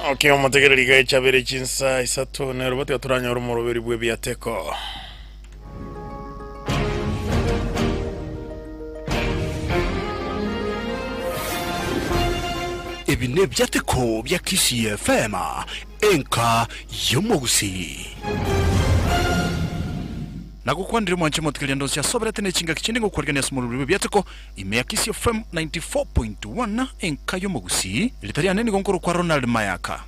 Okay, omotegereri iga echabere chinsa isato nero batiga toranyore omoroberi bw'ebiateko. Ebi nebiateko bia Kisii FM, enka y'omogusii. Nagokwanire mwanche motigeria ndonsi asoberete ne chingaki chinde ngokwarigania ase omorweri bw'ebiateko ime ya Kisii FM 94.1 enka y'omogusii. Erieta riane nigo nkorokwa Ronald Mayaka.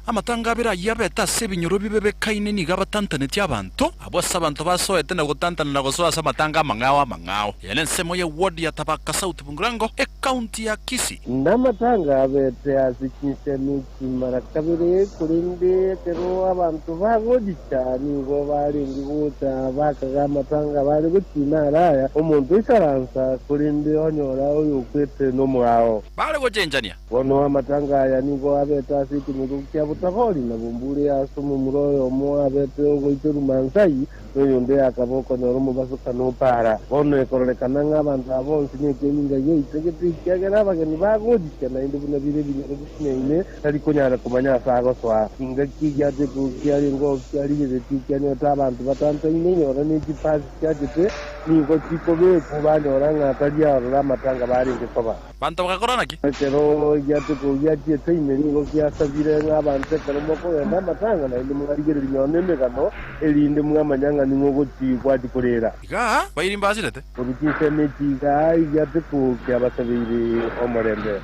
Amatanga abere ayio abete ase ebinyoro bibebekaine nigo abatantanetie abanto, abwo ase abanto basoete na gotantana na gosoa ase amatanga amang'ao amang'ao. Eye nensemo ye ward ya Tabaka South Bungirango, ecounty ya Kisii. Namatanga abete ase chinsemi chimara kabere, korende ekero abanto bagochicha nigo barenge gocha bakaga amatanga bare gochina araya, omonto oikaransa, korende onyora oyokwete nomorao. Bare gochenchania. Bono amatanga aya nigo abete ase ekenyoro kia Butagori, na Bumbure ase omomura oyomo abete ogoiterwa Mansai, na oyonde akaba okonyora omobasokano o Paara. Bono ekororekana ng'a abanto aba bonsi nekemincha giaitagete, ekiagera abageni bagochicha naende buna bire ebinyoro bisinyaine, tari konyara komanya ase agosoa. Engaki egiateko kiarenge kiarigeretie kianyorete abanto batantaine, inyora ne chipasi chiachete, nigo chikobekwa banyora ng'a tari aroro amatanga barenge koba. Banto bagakora naki? Ekero egiateko giachiete ime nigo giasabire ng'a abanto ekero mokogenda amatanga naende mwarigereria nonya nemegano, erinde mwamanya ng'a ning'o ogochia gwachia koreera. Igaa bairi mbasirete. Korwa chinsemo echi igaa egiateko kiabasabeire omorembe.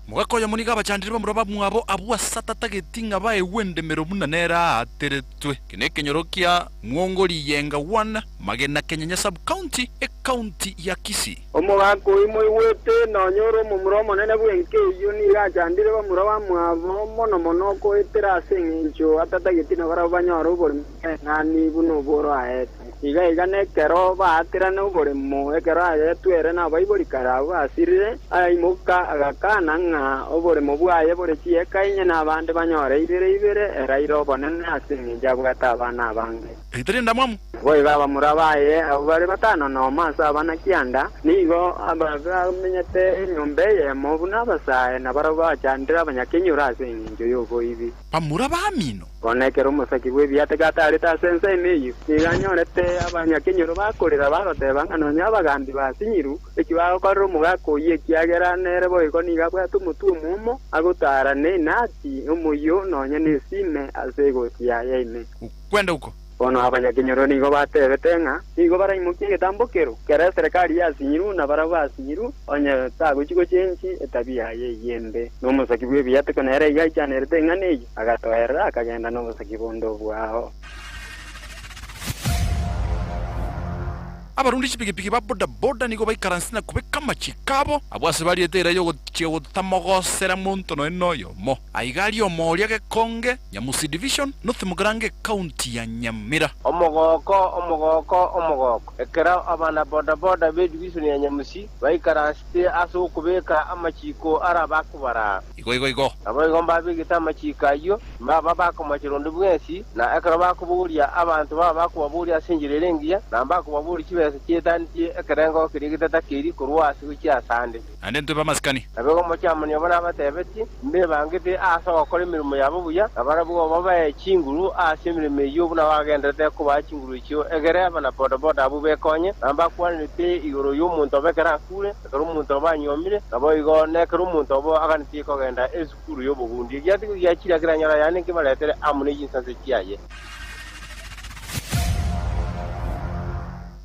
Mogaka oyomo nigo abachandire bamura bamwabo abwo ase atatageti ng'a baegwe endemero buna nere aateretwe. Eke nekenyoro kia Mwongo Riyenga 1, Magena Kenyenya Sub-county, Ecounty ya Kisii. Omogaka oyio moigwete, nonya ore omomura omonene bw'enka eyio, nigo achandire bamura bamwabo mono mono goetera ase engencho atatageti nabarabwo banyore oboremo bw'eng'ani buna obwo aetwe. Iga iga nekero baaterana oboremo, ekero aetwe ere nabaibori kare abwo basirire, ayaimoka agakana ng'a oboremo bwaye bore chieka inye na abande banyore ibere ibere, eraire obonene ase engencho abwate abana abange. Ritari endamwamu. Boigo abamura baye, abwo bare batano nomo ase abana kianda, nigo bamenyete enyomba eyemo buna abasae, na barabwo bachandire abanyakenyoro ase engencho y'oboibi. Bamura bamino. Bono ekero omosaki bw'ebiateka ataarete ase ensemo eyio, nigo anyorete abanyakenyoro bakorera, bagoteba ng'a nonya abagambi basinyiru eki bagokorera omogaka oyio, ekiagera nere boigo nigo abwate omotwe omwomo, agotaara nenati, omoyio, nonya nesime ase egoti yaye ime. Kwenda uko. Bono abanyakenyoro nigo batebete ng'a nigo baraimokie egetambokero kera eserekari yasinyirwe na barabwo basinyirwe, onye tagochia gochenchi etabia yaye eyio embe. Na omosaki bw'ebiateko nere iga aichanerete eng'ana eyio, agatoerera, akagenda nobosaki bonde obwao. Abarundi chipigipigi ba bodaboda nigo baikaranse na kobeka amachiko abo, abwo ase bariete eira y'ogochia gotamogosera monto nonya noyomo. Aiga aria omoria gekonge, Nyamusi Division, North Mugirango Ecounty ya Nyamira. Omogooko, omogooko, omogooko! Ekero abana-bodaboda b'edivision ya Nyamusi baikaransete ase okobeka amachiiko arabakobaraa. Igo, igo, igo. Naboigo mbabegete amachiiko ayio, mbaba bakomochera onde bwensi, na ekero bakoboria abanto baba bakobaboria ase enchera ere engiya, na mbakobaboria chibesa chietanitie ekerengo keria getatakeri korwa ase gochia asande. Naende ntwebe amasikani. Naboigo omochie obo nabatebetie, Mbebangete aase ogokora emeremo yabo buya, na barabwo babae chinguru ase emeremo eyio buna bagendererete kobaa chinguru echio, egere abana-boda-boda abwo bekonye, na mbakwanerete igoro y'omonto obo ekero akure, ekero omonto obo anyuomire, naboigo nekero omonto obo aganetie kogenda esukuru y'obogundi. Egiatigo giachire keranyore ayande nkebaretere amo ne chinsanse chiaye.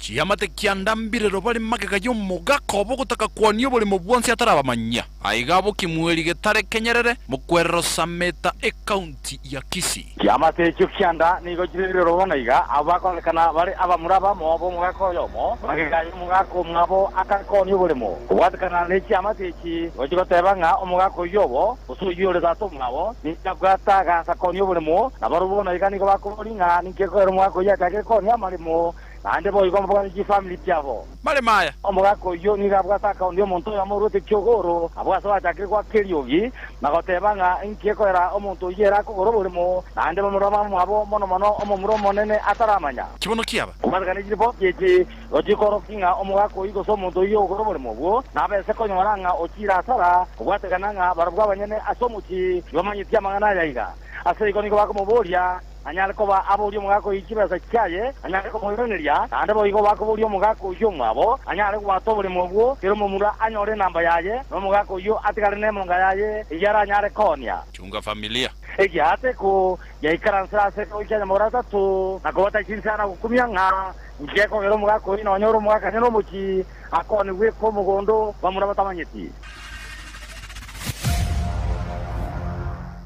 Chiamate kianda mbirero bare magega y'omogaka obo ogotaka kwania oboremo bwonsi atarabamanyia. Aiga abwo Kimweri Getare Kenyerere, mokwerero Sameta ecounty ya Kisii. Chiamate echio kianda nigo chire birero bono iga, abwo bakorekana bare abamura abamo b'omogaka oyomo, magega y'omogaka omwabo akare koonia oboremo. Kobwatekana ne chiamate echi, nigo chigoteba ng'a omogaka oyio obo, gose oyio ore tata omwabo, nigo abwate agansa koonia oboremo, na barobwo bono iga nigo bakoboria ng'a ninki gekogera omogaka oyio achakire koonia amaremo. Naende boigo mbabwate chifamiri chiabo. Maremo aya. Omogaka oyio nigo abwate akaunti y'omonto oyomo orwete kiogoro, abwo ase bachakire goaka eriogi, na goteba ng'a inki gekoera omonto oyio ere akogora oboremo, naende bamura bamwabo mono mono omomura omonene ataramanya. Kibono kiaba. Kobwatekana ne chiripoti echi, gochia koorokia ng'a omogaka oyio gose omonto oyio ogokora oboremo obwo nabese konyora ng'a ochiire asara, kobwatekana ng'a barabwo abanyene ase omochie tibamanyeti amang'ana aya iga. Ase igo nigo bakomoboria anyare koba aborie omogaka oyio chibesa chiaye, anyare komoiraneria, naende boigo bakoboria omogaka oyio omwabo, anyare gwata oboremo obwo, kera omomura anyore enamba yaye, na omogaka oyio atigare nemonga yaye eyio aranyare koonia. Chunga familia. Egiateko giaikaransire ase ekegogo kia nyamagoro atato, na kobata chinsa na gokumia ng'a inki gekogera omogaka oyio nonya ore omogaka nyene omochie akoonigwe eka omogondo bamura batamanyeti.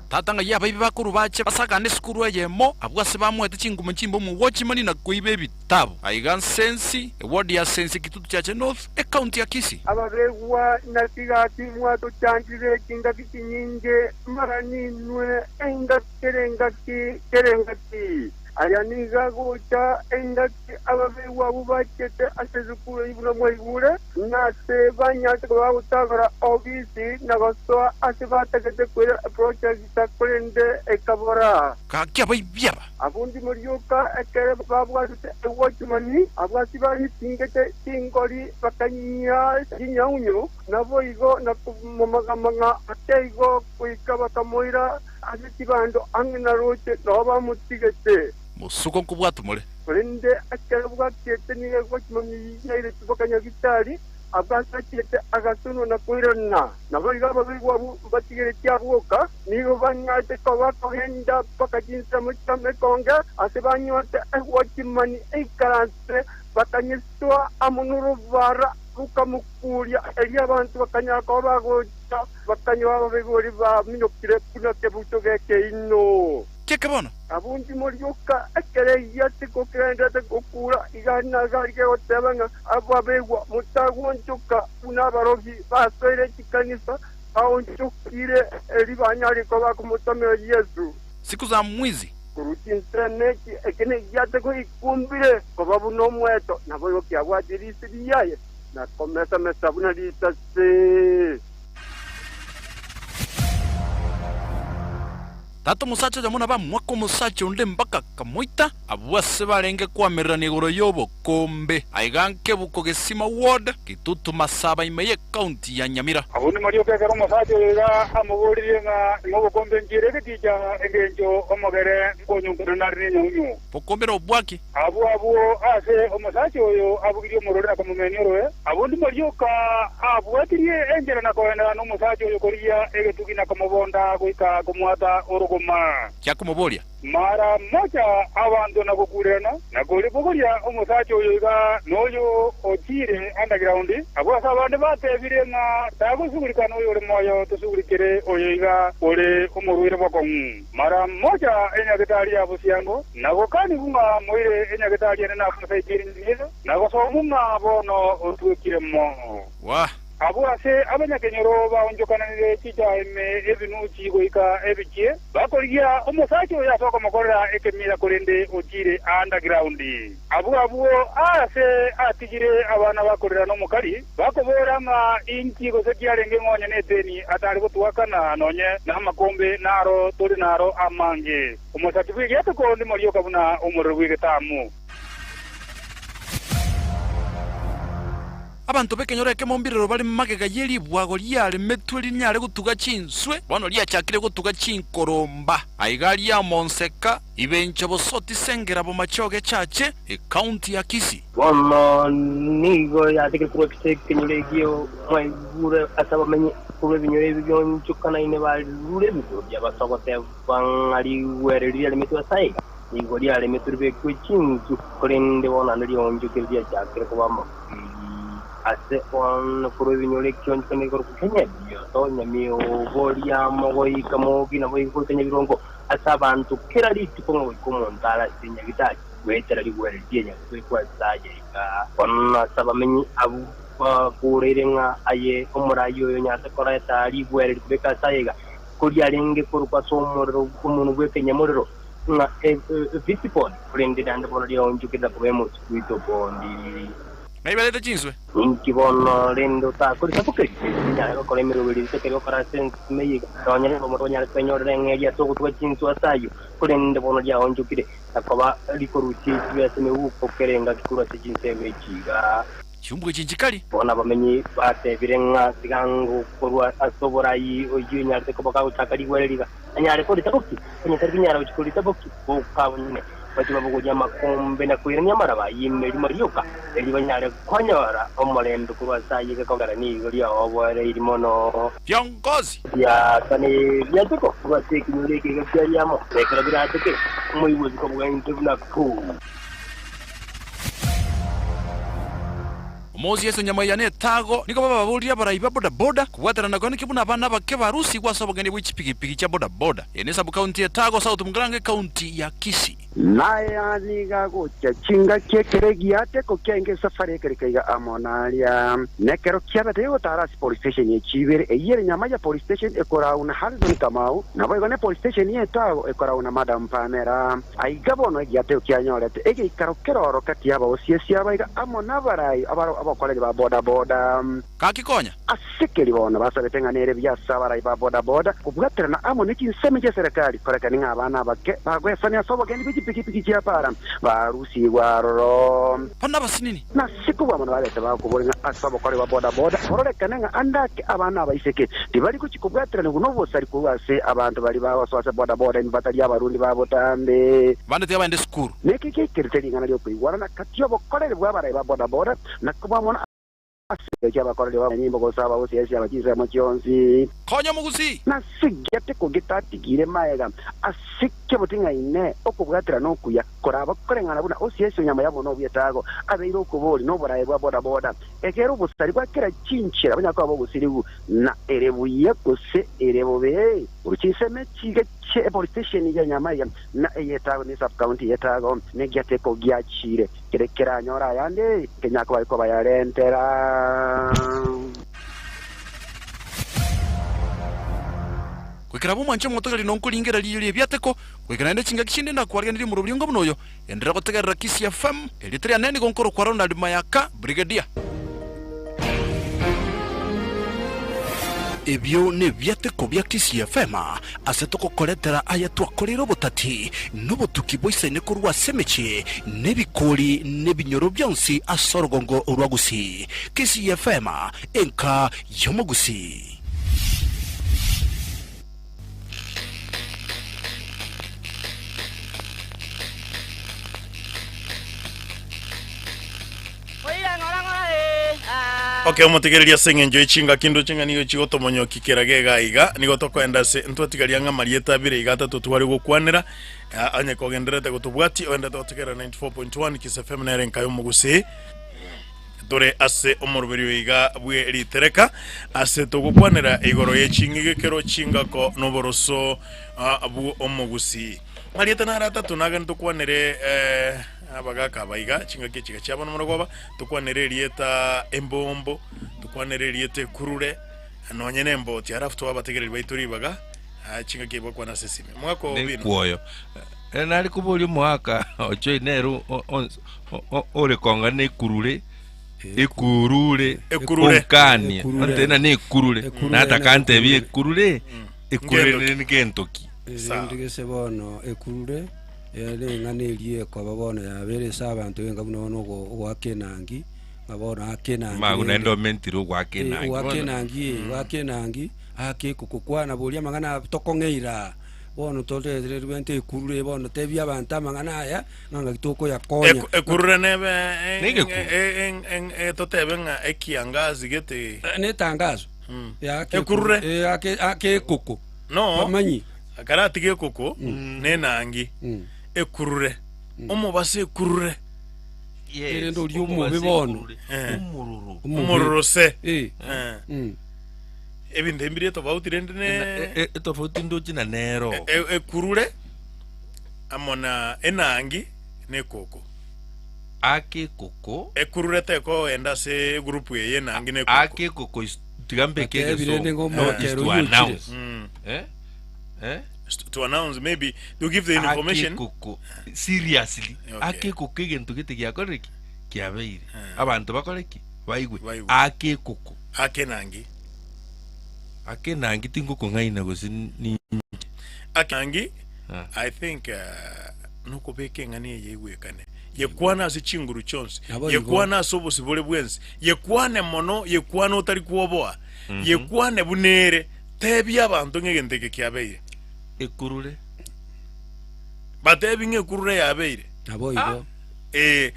Tata ng'ai abaibi bakorwa bache basagane esukuru eyemo, abwo ase bamoete chinguma chimbe omogwachimani na koiba ebitabu. Aiga Nsensi, eward ya Sensi Kitutu Chache North, ecounty ya Kisii. Ababegwa naki gaki mwatochandire chingaki chinyinge, mara ninwe engaki kera engaki kera engaki. Aya nigo agocha engaki ababegwa abwo bachete ase esukuru eyio buna mwaigure, na ase banyarete koba bagotagora obisi na gosoa ase batagete koira eprojekita korende ekabora. Gaki abaibi aba! Abwo ndimo rioka ekero babwatete ewatchman, abwo ase baritingete chingori bakanyia chinyaunyo, naboigo na komomaga-maga ake igo goika bakamoira ase chibando ang'e na rooche, nao bamotigete. Mosuko nkobwatwa more. Korende ekero bwakiete nigo ewatchman yairetwe bakanyagitari, abwo ase achiete agasunwa na koirana. Naboigo ababegwa abwo mbatigeretie abwo boka, nigo banyarete koba kogenda mpaka chinsemo chi'emekonge, ase banyorete egwachimani eikaranse, bakanyeswa amo norobara rukamokuuria. Erio abanto bakanyara koba bagocha, bakanyora ababegwa baminyokire buna kebuto gekeino. Keke bono. Abwo ndimo rioka ekero egiati kokegenderete gokuura igari na gari gegoteba ng'a ababegwa motagwonchoka buna abarogi basoire chikanisa baonchokire erio banyare koba bakomotomera Yeso. Siku za mwizi. Korwa chinsemo echi eke negiate goikumbire koba buna omweto, naboigo kiabwate riise riaye na komesa-mesa buna risase. Tata omosacha oyomo nabamwake omosacha onde mpaka akamoita. Abwo ase barenge koamererania igoro y'obokombe. Aiga nkebuko Gesima Ward, Kitutu Masaba ime y'ecounty ya Nyamira. Abwo nimarioka ekero omosacha oyo iga amoboririe ng'a ing'o obokombe nchiire egeticha engencho omogere nkonyunkana nare nenyaunyu. Bokombe nobwaki. Abwo abwo aase omosacha oyo abugirie omorori na komomenia oroe, abwo ndimarioka abwatirie enchera na koenda nomosacha oyo korigia egetugi na komobonda goika komwata orogoma. Kiakomoboria. Mara mocha abanto na gokuurerana, na koribogoria omosacha oyo iga noyo ochiire underground, abwo ase abande batebire ng'a tagosugurika noyo ore moyo tosugurikere oyo iga ore omorwaire bokong'u. Mara mocha enyagetari ya bosiango, na gokanigwa ng'a moire enyagetari ene nabasaikire nyamira, na gosomwa ng'a bono otwekire mo. Wah! Abwo ase abanyakenyoro baonchokananire chichaeme ebinuchi goika ebichie, bakorigia omosacha oyo ase okomokorera ekemira korende ochiire underground. Abwo abwo aase atigire abana bakorera nomokari, bakobora ng'a inki gose kiarenge ng'onye neteni atare gotuakana nonye namakombe naro tore naro amange. Omosaki bw'egiatoko ndimorioka buna omorero bw'egetamu. Abanto b'ekenyoro ekemo mbirero bare magega ye ribwago riaremetwe rinyare gotuga chinswe, bono riachakire gotuga chinkoromba. Aiga riamonseka, Ibencha bosoti sengera bomachoge chache, ecounty ya Kisii. Bono nigo yatekire korwa ase ekenyoro ekio mwaigure ase abamenyi korwa ebinyoro ebi bionchokanaine barure ebigoro bi'abasogoteba ng'a rigwere riaremetwe ase aiga, nigo riaremetwe ribekwe chinsu, korende bono naende rionchokire riachakire koba amakweri. Ase bono korwa ebinyoro ekionchokanaine korwa Kenya ebioto, nyamiobo riamo goika mogi naboigo goika nyabirongo, Ase abanto kera rituko ng'a goika omonto are ase enyagitari goetera rigwere ri'enyaga kobekwa ase aye iga. Bono ase abamenyi abwo bakureire ng'a aye omoraai oyo onyarete koreta rigwere rikobeka ase aye iga, koriarenge korokwa ase omorero omonwa bw'ekenyamorero. ng'a e fish pond, korende naende bono riaonchokire na koba emosquito pond. Ng'ai barete chinswe? Ninki bono rende otakore sabuka eri? Tinyare gokora emeroberi eri tekeri gokora ase ensemo eye iga, nonya nabo tonyare kwenyorera eng'eria ase ogotuga chinswe ase ayio, korende bono riaonchokire na koba rikorusia chibesa emebuko kera engaki korwa ase chinsemo echi iga. Chiumbwa echi nchikari. Bono abamenyi batebire ng'a tiga korwa ase oborai oyio onyarete koba kagochaka rigwere riga, anyare korita boki, onye tari konyara gochia korita boki, boka bonyene bachie babogorie amakombe na koirania amaraba y'emerimo rioka, erio banyare konyora omorembe korwa ase ayio gekogera nigo riaoboereiri mono. Viongozi. Biakane biacheke korwa ase ekenyoro eke iga kiaria amo, na ekero biracheke, omoigwezi kobuga intwe buna puu. Omosie Yeso nyamaiya na etago nigo bababorie abarai ba bodaboda kobwaterana na koenekia buna abana abake barusigwe ase obogeni bwe chipigipigi chia bodaboda. Eye ne sub-county ya Etago South Mugirango ecounty ya Kisii. Naye nigo agocha chingaki ekero egiateko kiainga esafari ekereka iga amo naria. Nekero kiabete gegotara ase police station echi ibere, eyio ere Nyamaiya police station ekorau na Harrison Kamau, naboigo ne police station ya Etago ekorau na Madam Pamela. Aiga bono egiateo kianyorete egeikaro keroro gati y'abaosiesi abaiga amo nabarai abakoreri ba boda-boda. Gaki konya. Ase keri bono basabete ng'a nere buya ase abarai ba boda-boda kobwaterana amo ne chinsemo chi'eserekari korekani ng'a abana abake bagoesania ase obogendi bwe chipikipiki chia para barusigwe aroro. Bono abasinini. Nase kobua mono babete bagokobora ng'a ase obokori bwa boda-boda ororekane ng'a ande ake abana abaiseke tibari gochia kobwateranigwa nobosari korwa ase abanto baria bagosoa ase boda-boda ime batari abarundi ba botambe. Bande tiga baende esukuru. Neke giaikerete ring'ana ri'okoigwanana gati y'obokoreri bw'abarai ba boda-boda na kobua mono ase engencho y'abakoreri b'abanyanyimbo gose abagosiasia aba chinsemo chionsi. Konya omogusii. Nase giate kogetatigire maega ase keboting'aine okobwaterana okuya koraba koreng'ana buna osiasia onyama ya mono obw'etago abeire okobori noborae bwa boda-boda, ekero obosari bwa kera chinchera bonyare koba bogosirigu, na ere buya gose ere bobe. Korwa chinsemo echi chie epolice station ya Nyamaiga na ey'etago ne sub-county y'etago negiateko giachire kere keranyore ayande nkenyare koba kobayarentera. Goikera abwo mwanche omotegereri nonkoringera riiyo ri'ebiateko, goika naende chingaki chinde ndakwariganirie omoroberio onga buna oyo, enderera gotegerera Kisii FM, erieta riane nigo nkorokwa Ronald Mayaka, Brigadier. Ebio nebiateko bia Kisii FM ase togokoretera aya twakoreire obotati nobotuki boisaine korwa ase emechie na ebikori na ebinyoro bionsi ase orogongo rwa Gusii. Kisii FM, enka y'omogusii. Okay, omotegereria ase eng'encho ye chingaki ndoche ng'a nigo chigotomonyokia kera gega iga, nigo tokoenda ase ntwatigaria ng'a amarieta abere iga atato tware gokwanera, ah, onye kogendererete gotobwatia oendete gotegerera 94.1 Kiss FM nere enka y'omogusii. Tore ase omoroberio iga bwe ritereka ase togokwanera igoro ye ching'igekero chingako noboroso ah, bw'omogusii. Marieta nare atato nagani tokwanere eh, abagaka aba iga chingaki echiga chiabo nomorogoba tokwanere erieta embombo tokwanere erieta ekurure nonye na emboti alafu tobe abategereri baito ribaga ah, chingaki ebakwana ase esime mwaka o bino Nekwoyo. Eh, nare koboria omoaka ochoe nere o- o- onsi- o- o- ore konga nekurure ekurure Ekurure. onkanie Ekurure. ontebie na nekurure Ekurure nataka na ntebie ekurure. ekurure ekurure Ngentoki. ngentoki Sawa. Erinde gese bono ekurure ere eng'ana eria ekoba bono yabere ase abanto benga buna bono ogo- ogoaka enangi, ng'a bono ake enangi magu rende. naende omentire ogoaka Eh, enangi ogoaka bono. enangi eh, ogoaka enangi, ake ekokokwana boria amang'ana aya tokong'eira aa, bono toretererwe ekurure bono tebia abanto amang'ana aya, ng'a ng'aki tokoyakonya. Ekurure nebe Negekuru. totebe ng'a ekiangazi gete Eh, netangazo Mm. Eh, ake Ekurure. Eh, ake ake ekoko no bamanyi akaratiga ekoko nenangi Mm. ekurure omobase ekurure Yes, Erinde oria omobe omobase bono. ekurure. Eh. Omororo. Omobe. omororo se Eh. Eh. Mm. Ebinto ebi mbire etofauti rende ne Etofauti ndoche na nero. Ekurure amo na enangi na ekoko. Ake ekoko. Ekurure tekoenda ase egroup eye enangi na ekoko. Ake ekoko is tiga mbeke Batebi rende egesongo. ng'a No, is omokero to oyio ochire. announce. Mm. Eh? Eh? To announce maybe to give the information. Akekoko seriously Okay. akekoko egento gete giakorire ki kiabeire abanto bakore ki baigwe Baigwe. akekoko Akenangi. akenangi tingokong'aina gose ninche Akenangi Ah. I think uh, nokobeka eng'ana eye igwekane yekwane ase chinguru chionsi Nabo igo. yekwane ase obosibore bwensi yekwane mono yekwane otari kwoboa yekwane buna ere Tebia abanto ng'a egento eke kiabeire. Ekurure. Batebi ng'a ekurure yabeire. Naboigo. Ee,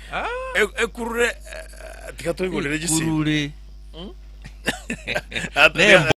e- ekurure eh, tiga toigorere chisimi. Ekurure. Ata- Nembo.